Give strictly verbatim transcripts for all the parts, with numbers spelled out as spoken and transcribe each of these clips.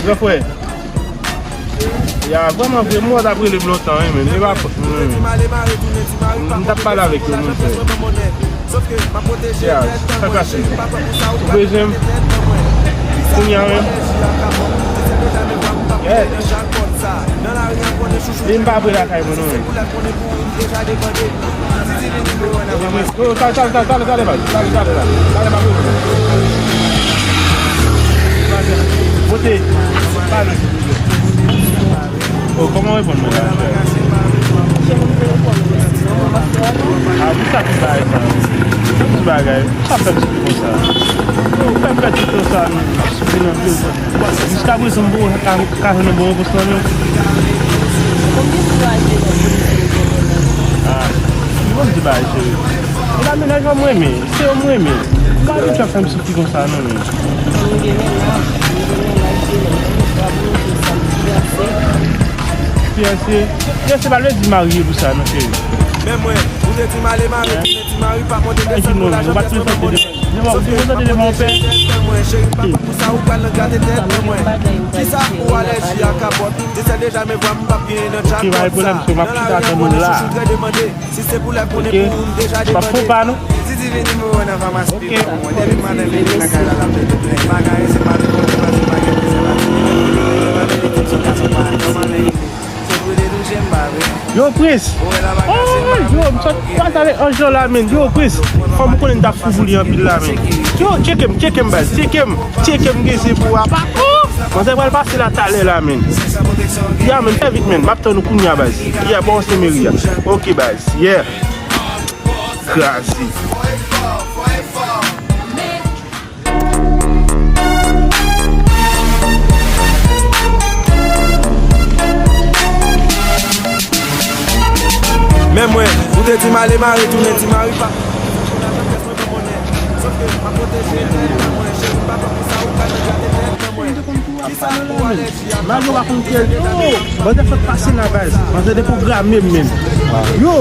Gran frè. Ya, vrèman vre, mwen t ap rele m lontan, wi, men li pa fòt mwen, wi, men. M t ap pale avèk yo, mon frè. Ya, sa pase? Ou bezwen m? Kounye a menm? Yeah. Li m pa pre lakay mwen, non, men. Yo, talè, talè, talè, talè, talè, talè, talè, talè, talè, talè, talè, talè, talè. Monte. Pale. Oh, kòman w reponn mwen la? Ah, di sa tout bagay sa. Tout bagay. Sa fè m soufri konsa. Yo, fè m pèdi tan sa, men. M ap soufri nan vil. Jiska prezan, m poko ka, ka jwenn yon bon repons nan men w. Konbyen kou w al te nan polis yo konnen nan? Ah, m konn di bagay, cheri. E la mennaj mwen m renmen, se yo m renmen. M pa vin fè m soufri konsa, non, men. Fanmi gen mennaj, fanmi gen mennaj, se lè m fin fwa pou nou di sa m fiyanse. Fiyanse? Fiyanse pa vle di marye pou sa, non, cheri. Men mwen, ou te di m ale mare, tounen ti mari, pa monte desann pou lajan pyès mwen monè. Sòf ke m ap pwoteje tèt mwen, cheri, m pa konn pou sa ou pral nan grate tèt mwen. Kisa ou alèji a kapòt? Di sèl deja men vwa m p ap genyen nan djakpòt sa. Nan lari an konnen chouchou trè demande. Si se pou lèv konnen pou ou m deja debande. Zizi vini pou mwen nan famasi pou mwen. Depi maten li vin nan kay la l ap fè tout nèg bagay. Se pa de bon se pa se pa gen se pa se. Yo, Prince! Oh, yo, m sot kwaze avèk Anjan la, men. Yo, Prince! Fò m konnen n t ap fou pou li anpil la, men. Yo, tcheke m, tcheke m, baz. Tcheke m, tcheke m, gen se pou apa. Oh! Manzè pral pase la talè la, men. Ya, men, fè vit, men. M ap tann ou kounye a, baz. Ya, pa w se meri a. Ok, baz. Yeah. Kraze. Men mwen, ou te di m ale mare, tounen ti mari pa. Malè w pa konn kè l. Yo, manzè fèk pase la, baz. Manzè deprograme m menm. Yo,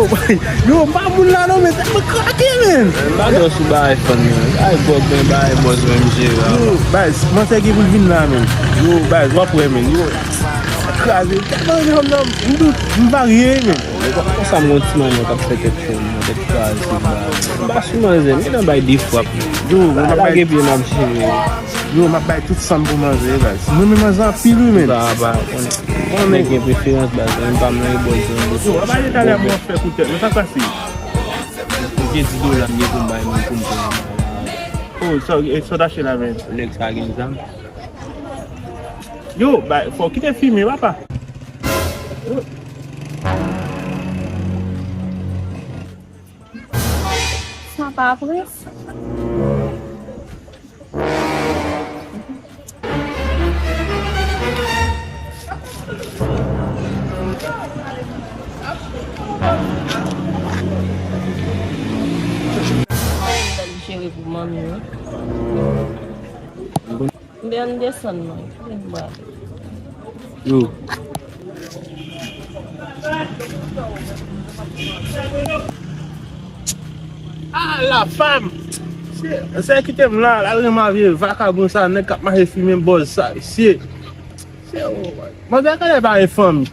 yo, m pa moun la non, men tèt mwen krake, men. M pa dò sou bagay fann, men. Bagay bòg, men bagay bòz, men m jere a. Yo, baz, manzè gen pou l vin la, men. Yo, baz, w ap wè, men. Yo, kraze. Tèlman renmen fanm nan, m dout, m varye, men. Konsa m gon ti manman k ap fè tèt fè m, tèt kraze, baz. M pa sou manzè, men nan bay de frap. Yo, m ap lage pye m ap jere. Yo, m ap bay tout san m pou manzè, baz. Mwen renmen manzè anpil, wi, men. Ba, ba, konnen. Konnen gen preferans, baz. Mwen pa mwen e bòz nan. Yo, w ap ale talè pou w fè kou tèt. Men sa k pase? M gen dis dola m gen pou m bay moun pou m pran. Oh, sa, e sa w t achte la, men? Nèg sa gen zam. Yo, bay, fò w kite fimen, papa. Sa pa Prince? Jere pou manmi, wi. Oubyen ann desann non, kite m prale. Yo. Ah, la femme! Se, se kite m la, la renmen vye vakabon sa, nèg k ap mache fimen bòz sa, se, se, oh, manzè genlè pa gen fanmi.